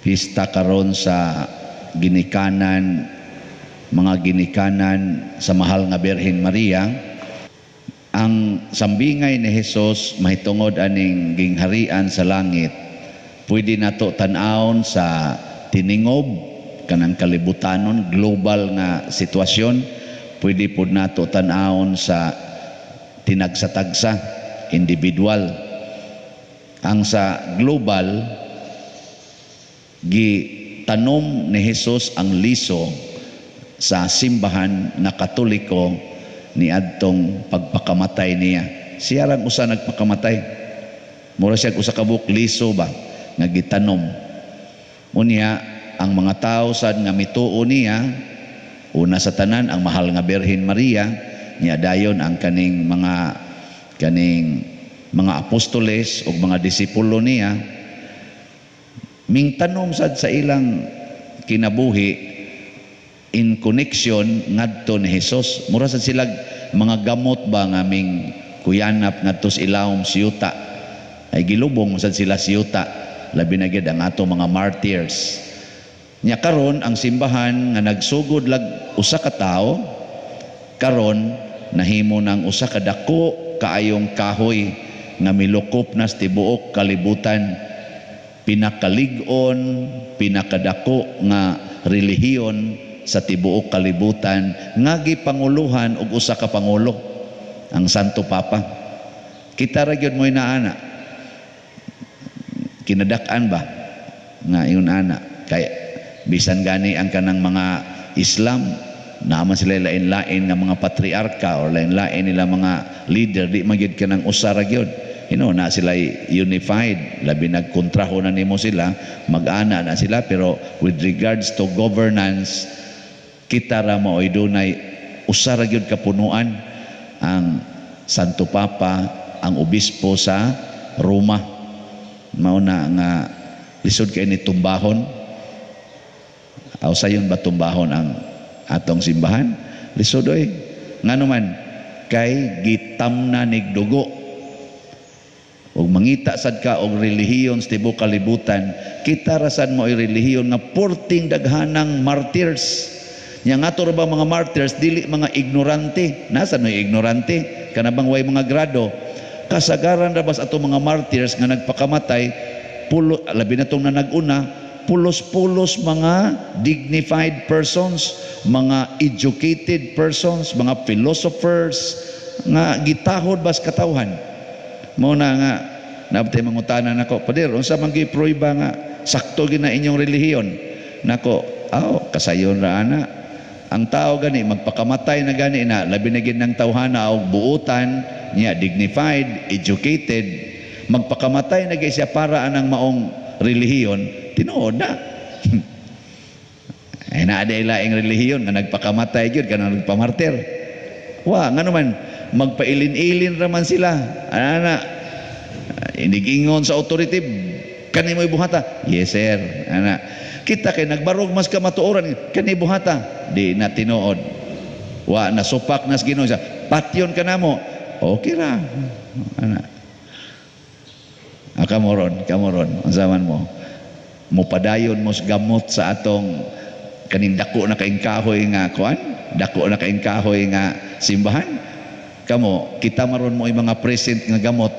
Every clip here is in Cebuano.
Pista karon sa ginikanan, mga ginikanan sa mahal nga Birhen Maria. Ang sambingay ni Hesus mahitungod aning gingharian sa langit, pwede nato tan-awon sa tiningob kanang kalibutanon, global nga sitwasyon. Pwede pud nato tan-awon sa tinagsa-tagsa, individual. Ang sa global, gitanom ni Hesus ang liso sa simbahan nga Katoliko niadtong pagpakamatay niya. Siya lang usa nagpakamatay. Mura siya usa ka buok liso ba nga gitanom. Unya ang mga tao sad nga mituo niya, una sa tanan ang mahal nga Birhen Maria, niya dayon ang kaning mga apostoles ug mga disipulo niya, mingtanom sad sa ilang kinabuhi in connection ngadto ni Hesus. Mura sad sila mga gamot ba nga ming kuyanap ngadto sa ilawom sa yuta. Ay gilubong sad sila sa yuta, labi na gyud ang ato mga martyrs. Nya karon ang simbahan nga nagsugod lag usa ka tawo, karon nahimo ng usa ka dako kaayong kahoy nga milukop na sa tibuok kalibutan, pinakalig-on, pinakadako nga relihiyon sa tibuok kalibutan nga gipanguluhan og usa ka pangulo, ang Santo Papa. Kita ra gyud mo inaana. Kinadak-an ba nga ingon ana? Kay bisan gani ang kanang mga Islam, naman sila lain-lain nga mga patriarka or lain-lain nila mga leader, di man gyud kanang usa ra gyud. Na sila unified, labi nagkontraho na nimo sila, mag-ana na sila, pero with regards to governance, kita ra mao'y dunay usa ra gyud kapunuan, ang Santo Papa, ang obispo sa Roma. Mao na nga lisod kay ni tumbahon. Aw, sayon ba tumbahon ang atong simbahan? Lisod oy. Ngano man? Kay gitamna nig dugo. Ug mangita sad ka og relihiyon sa tibuok kalibutan, kita ra sad mo relihiyon nga porting daghanang martyrs. Nya nga ato ra ba mga martyrs dili mga ignorante? Nasa no ignorante? Kana bang way mga grado? Kasagaran ra bas ato mga martyrs nga nagpakamatay, pulo, labi na tong nanag-una, pulos-pulos mga dignified persons, mga educated persons, mga philosophers nga gitahod bas katawhan. Mao na nga nabtay mangutana nako, "Pader, unsa man gi prueba nga sakto gina inyong relihiyon?" Nako, aw, kasayon ra ana. Ang tao gani magpakamatay na gani na, labi na gid ng tawhana og buutan niya, dignified, educated, magpakamatay na gyud siya para anang maong relihiyon, tinuod na. Ay naa day laing relihiyon nga nagpakamatay gyud kanang nagpamartir. Wa, ngano man magpailin-ilin ra man sila. Ana, inigingon sa authority, "Kani mo'y buhata." "Yes, sir." Ana, kita kay nagbarog mas kamatuoran, "Kani buhata." Di na tinuod. Wa na supak nas Ginoo siya. "Patyon ka namo." Okay ra. Ana. Ah, kamoron, kamoron. Unsa man mo? Mupadayon mo sa gamot sa atong kaning dako na kaing kahoy nga kuan, dako na kaing kahoy nga simbahan. Kamo, kita maron mo mga present nga gamot.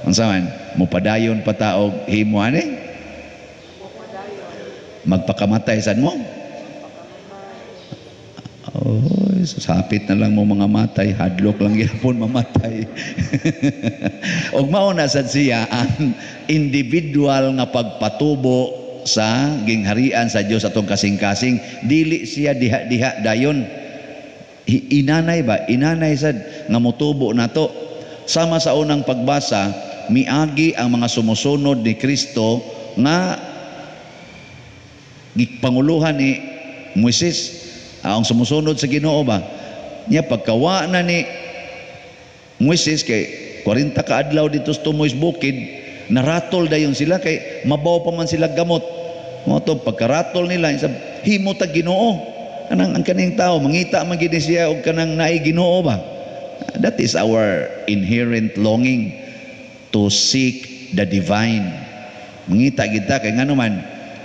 Unsa man? Mupadayon pa ta og himo ani? Magpakamatay sad mo? Oh, sapit na lang mo mga matay, hadlok lang gyapon mamatay. Og mao na sad siya ang individual nga pagpatubo sa gingharian sa Dios atong kasing-kasing, dili siya diha-diha dayon. Inanay ba? Inanay sad nga motubo nato. Sama sa unang pagbasa, miagi ang mga sumusunod ni Kristo nga gipanguluhan ni Moises. Ang sumusunod sa Ginoo ba? Nya pagkawa na ni Moises kay 40 ka adlaw dito sa tumoy bukid, naratol dayon sila kay mabaw pa man sila gamot. Mo to pagkaratol nila, sa himo ta Ginoo. Kanang ang kaning tao mangita man gid siya og kanang naay Ginoo ba. That is our inherent longing to seek the divine. Mangita kita kay ngano man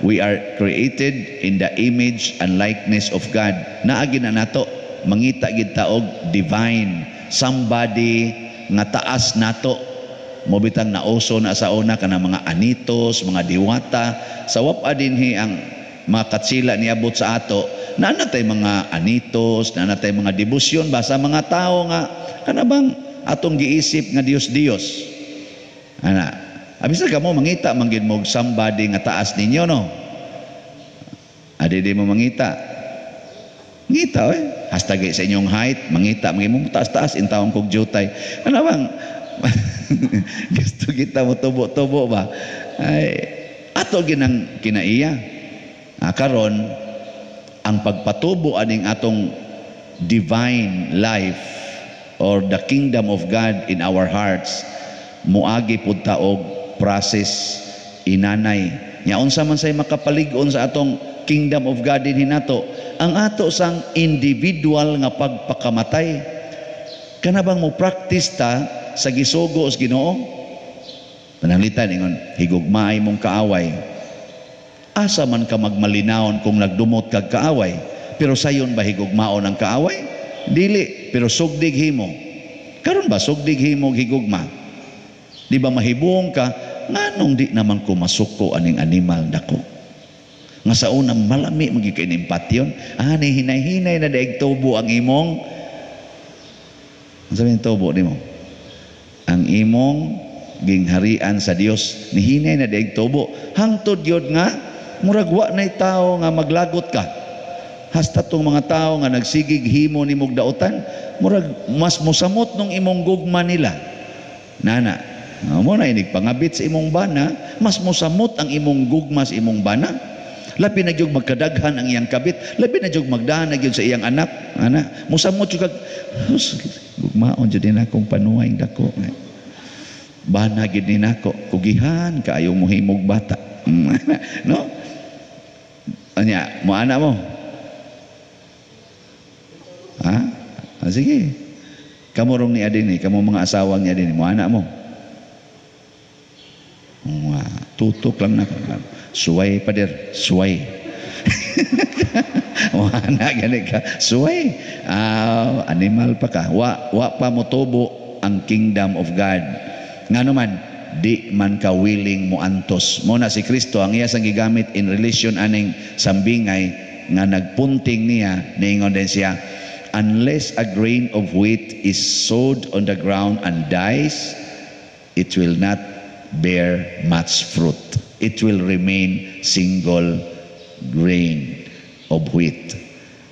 We are created in the image and likeness of God. Naagi na nato, mangita gid ta og divine, somebody nga taas nato. Mo bitang nauso na sa una kana mga anitos, mga diwata. Sa wapa dinhi ang mga katsila niabot sa ato, naa na tay mga anitos, naa na tay mga debosyon ba sa mga tao nga kana bang atong giisip nga Dios-Dios. Ana, abis na kamo mangita man gid mo somebody nga taas ninyo, no? Adi di mo mangita. Ngita oy. Hasta sa inyong height, mangita mga imong taas-taas intawon kog jutay. Kana bang gusto kita mo tubo-tubo ba? Ay, ato ginang kinaiya. Ah, karon ang pagpatubo aning atong divine life or the kingdom of God in our hearts, muagi pud ta og process inanay. Nya unsa man say makapalig-on sa atong kingdom of God dinhi nato? Ang ato sang individual nga pagpakamatay. Kana bang mo practice ta sa gisugo sa Ginoo? Pananglitan ingon, "Higugmaay mong kaaway." Asa man ka magmalinawon kung nagdumot kag kaaway? Pero sayon ba higugmaon ang kaaway? Dili, pero sugdig himo. Karon ba sugdig himo higugma? Di ba mahibong ka nganong di naman ko masuko aning animal dako? Nga sa una malami man gyud kay ning patyon, ani hinay-hinay na daig tubo ang imong, ang sabihin tubo nimo. Ang imong gingharian sa Dios nihinay na daig tubo hangtod gyud nga murag wa nay tao nga maglagot ka. Hasta tong mga tao nga nagsigig himo nimog dautan, murag mas mosamot nung imong gugma nila. Nana, mo na inig pangabit sa imong bana, mas mosamot ang imong gugma sa imong bana. Labi na gyud magkadaghan ang iyang kabit, labi na gyud magdahan na gyud sa iyang anak. Ana, mosamot jud kag gugmaon jud din akong panuay dako. Bana gid ni nako, kugihan kaayo mohimog bata. No? Anya, mo ana mo. Ha? Ah, sige. Kamo rong ni adini, kamo mga asawang ni adini, mo ana mo. Nga, tutok lang na. Suway, pader, suway. Mo ana gani ka, suway. Ah, animal pa ka. Wa pa mo tubo ang kingdom of God. Ngano man, di man ka willing mo antos. Mo na si Kristo ang iya sang gigamit in relation aning sambingay nga nagpunting niya, niingon din siya, "Unless a grain of wheat is sowed on the ground and dies, it will not bear much fruit. It will remain single grain of wheat."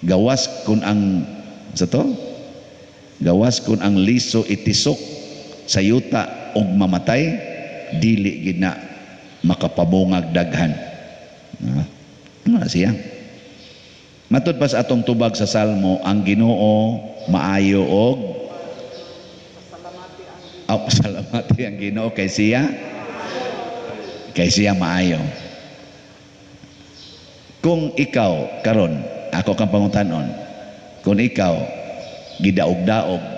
Gawas kung ang sa to? Gawas kung ang liso itisok sa yuta og mamatay, dili gid na makapabungag daghan. Ah, ano na siya? Matud pa sa atong tubag sa Salmo, ang Ginoo maayo og, oh, pasalamati ang Ginoo kay siya maayo. Kung ikaw karon, ako kang pangutanon, kung ikaw gidaog-daog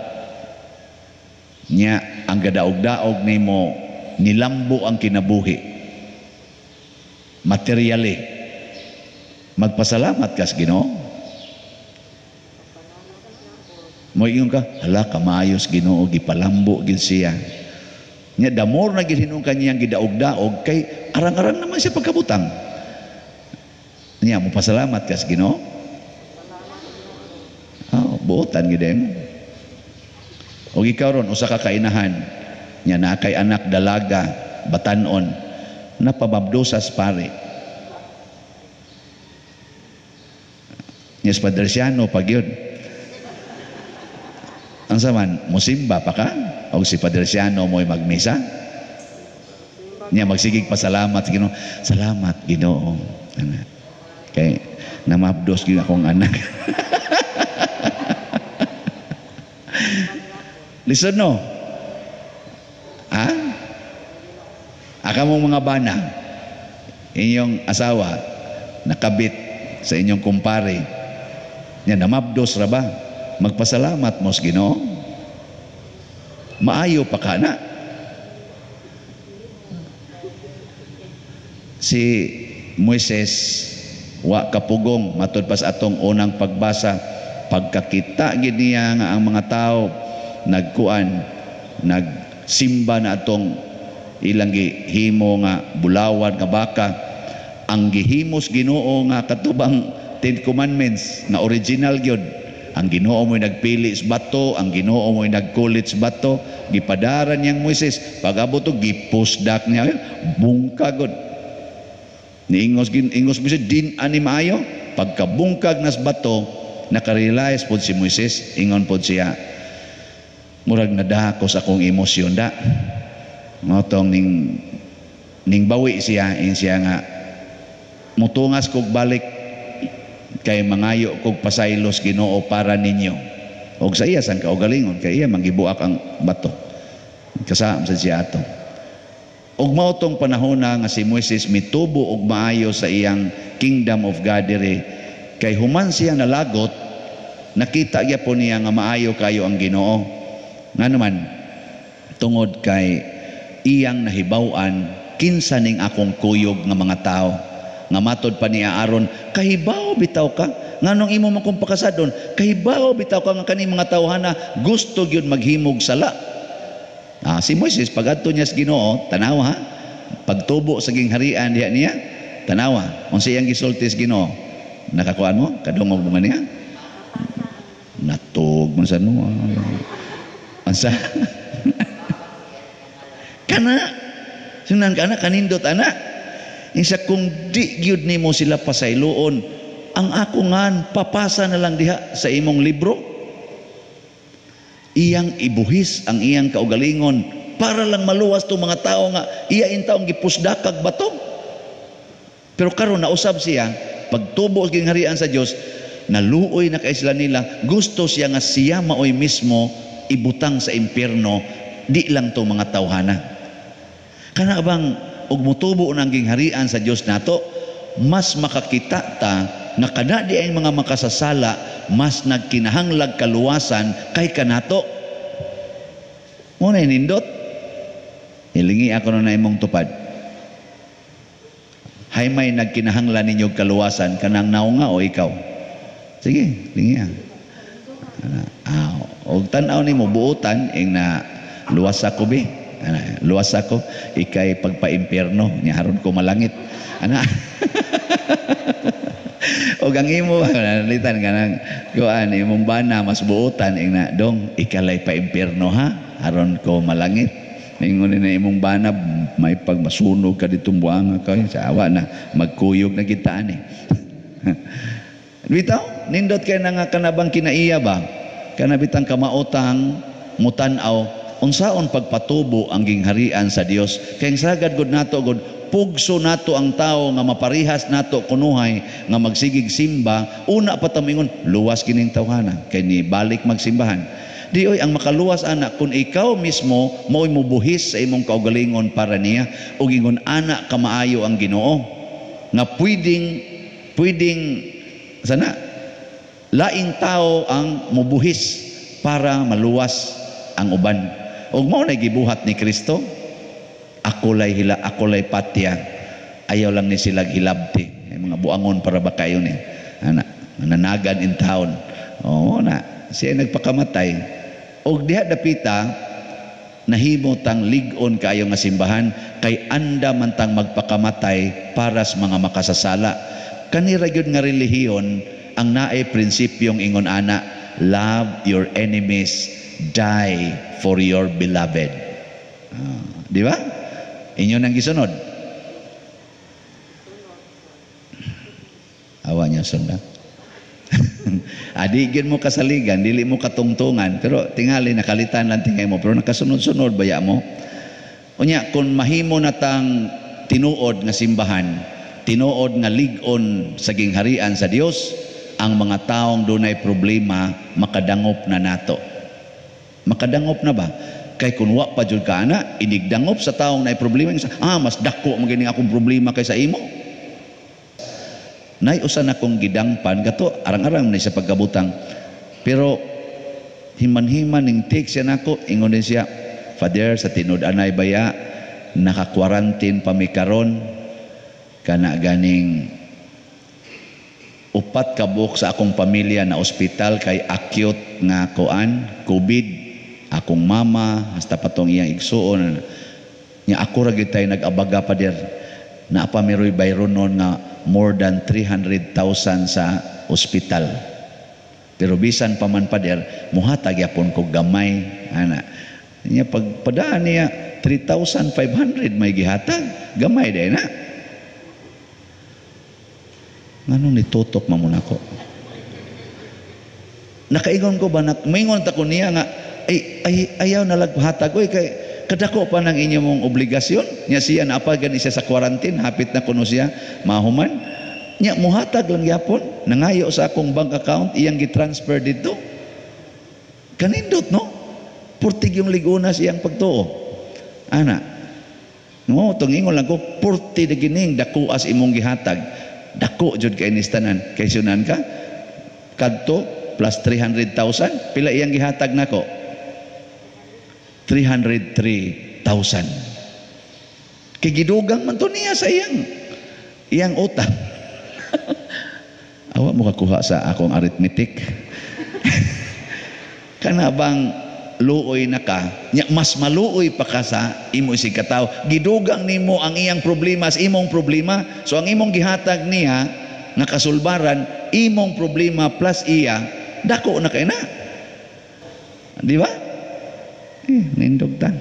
nya ang gadaog-daog nimo nilambo ang kinabuhi materially, magpasalamat ka sa Ginoo? Moingon ka, "Hala, kamaayos Ginoo, gipalambo gid siya." Nya damor na gid hinuon kaniyang gidaog-daog kay arang-arang naman siya pagkabutang. Nya mo pasalamat ka sa Ginoo? Oh, buotan gid mo. Og ikaw ron usa ka kainahan, nya naa kay anak dalaga, batanon, napababdosas pare. Nya sa Padre Siano pag yun. Ang saman, musimba pa ka? O si Padre Siano mo'y magmisa? Nya magsigig pasalamat sa Ginoo. Salamat Ginoo. Kay namabdos gyud akong anak. Listen no. Ha? Aka mong mga bana, inyong asawa nakabit sa inyong kumpare. Nya namabdos ra ba? Magpasalamat mo sa Ginoo. Maayo pa ka na. Si Moises wa kapugong matud pa sa atong unang pagbasa. Pagkakita gid niya nga ang mga tao nagkuan, nagsimba na atong ilang gihimo nga bulawan nga baka, ang gihimos Ginoo nga katubang Ten Commandments nga original gyud, ang Ginoo mo'y nagpili sa bato, ang Ginoo mo'y nagkulit sa bato, gipadaran niyang Moises. Pag-abot to, gipusdak niya, bungkag gud. Niingos ingos Moises, din ani maayo. Pagkabungkag nas bato, nakarealize pod si Moises, ingon pod siya, murag nadako sa akong emosyon da. Motong ning bawi siya, ing siya nga mutungas kog balik kay mangayo kog pasaylos Ginoo para ninyo. Og sa iya sang kaugalingon kay iya manggibuak ang bato. Kasam sa siya ato. Og mao tong panahon na nga si Moises mitubo og maayo sa iyang kingdom of God diri, kay human siya nalagot, nakita gyapon niya nga maayo kayo ang Ginoo. Ngano man, tungod kay iyang nahibaw-an kinsa ning akong kuyog nga mga tao. Nga matod pa ni Aaron, kahibaw bitaw ka, nganong imo man kong pakasadon, kahibaw bitaw ka nga kani mga tawhana gusto gyud maghimog sala. Si Moises pagadto niya sa Ginoo, tanawa ha, pagtubo sa gingharian diha niya, tanawa unsa iyang gisulti sa Ginoo. Nakakuan mo, kadungog mo niya, natug man sa mo. Unsa kana sunan kana kanindot ana. Insa kung di gyud nimo sila pasayloon, ang ako ngan papasa na lang diha sa imong libro. Iyang ibuhis ang iyang kaugalingon para lang maluwas tong mga tao nga iya intawong gipusdakag bato. Pero karon nausab siya, pagtubo sa gingharian sa Dios, naluoy na kay sila nila, gusto siya nga siya maoy mismo ibutang sa impierno, di lang tong mga tawhana. Kana bang og mutubo nang gingharian sa Dios nato, mas makakita ta nga kada di ay mga makasasala, mas nagkinahanglag kaluwasan kay kanato. Muna nindot. Hilingi ako na imong tupad. Hay may nagkinahanglan ninyo kaluwasan, kanang naunga o ikaw? Sige, lingi. Og tan-aw nimo buotan ing na luwas ako bi. Ana, luwas ako, ikay pagpaimpierno nya haron ko malangit. Ana. Og ang imo nalitan kanang kuan imong bana mas buotan ing na dong ikalay paimpierno ha, haron ko malangit. Ningon na imong bana may pagmasunog ka ditong buanga kay sa awa na magkuyog na kita ani. Bitaw, nindot kay na nga kanabang kinaiya ba? Kanabitang kamaotang mutan-aw unsaon pagpatubo ang gingharian sa Dios. Kay ang sagad gud nato gud pugso nato ang tao nga maparihas nato kunuhay nga magsigig simba, una pa ta moingon luwas kining tawhana kay ni balik magsimbahan. Di oy ang makaluwas ana kung ikaw mismo mao'y mubuhis sa imong kaugalingon para niya ug ingon ana kamaayo ang Ginoo nga pwedeng sana laing tao ang mubuhis para maluwas ang uban. Ug mao na gibuhat ni Kristo. Ako lay hila, ako lay patya. Ayaw lang ni sila hilabti. Ay, mga buangon para ba kayo ni? Ana, nananagan in town. Oo na, siya nagpakamatay. Og diha dapita nahimo tang lig-on kaayo nga simbahan kay anda man tang magpakamatay para sa mga makasasala. Kanira gyud nga relihiyon ang naay prinsipyong ingon ana, love your enemies, die for your beloved. Di ba? Inyo nang gisunod. Awa niya sunda. Adi gyud mo kasaligan, dili mo katungtungan, pero tingali nakalitan lang tingay mo, pero nakasunod-sunod baya mo. Unya kung mahimo na tang tinuod nga simbahan, tinuod nga lig-on sa gingharian sa Dios, ang mga taong dunay problema makadangop na nato. Makadangop na ba? Kay kun wa pa jud ka ana, inigdangop sa taong naay problema, mas dako man gini akong problema kaysa imo. Nay usa na kong gidangpan gato arang-arang ni sa pagkabutang. Pero himan-himan ning text siya nako, ingon din siya, Father, sa tinud-anay baya naka-quarantine pa mi karon Kana ganing upat ka buok sa akong pamilya na ospital kay acute nga kuan, COVID. Akong mama hasta patong iyang igsuon nya. Ako ra gyud tay nag-abaga, pader, na pa miroy bayronon nga more than 300,000 sa ospital. Pero bisan pa man, pader, muhatag yapon ko gamay ana nya. Pag padaan niya, 3,500 may gihatag. Gamay day na. Nganong nitutok man mo nako? Nakaingon ko ba, maingon ta ko niya nga, ay, ay, ayaw na laghatag, oy, kay kadako pa ng inyong obligasyon. Nya siya na gani siya sa quarantine, hapit na kuno siya mahuman. Nya muhatag lang gyapon, nangayo sa akong bank account, iyang gitransfer dito. Kanindot, no? Purtig yung ligunas iyang pagtuo. Ana. No, tungingon lang ko, purti na gining dako as imong gihatag. Dako jud kay ni tanan. Kay sunan ka kadto plus 300,000, pila iyang gihatag nako? 303,000. Kay gidugang man to niya sa iyang iyang utang. Awa mo kakuha sa akong arithmetic. Kana bang luoy na ka nya, mas maluoy pa ka sa imo isig katawo. Gidugang nimo ang iyang problema sa imong problema. So ang imong gihatag niya nga kasulbaran, imong problema plus iya, dako na kay na, di ba? Eh, nindog tan.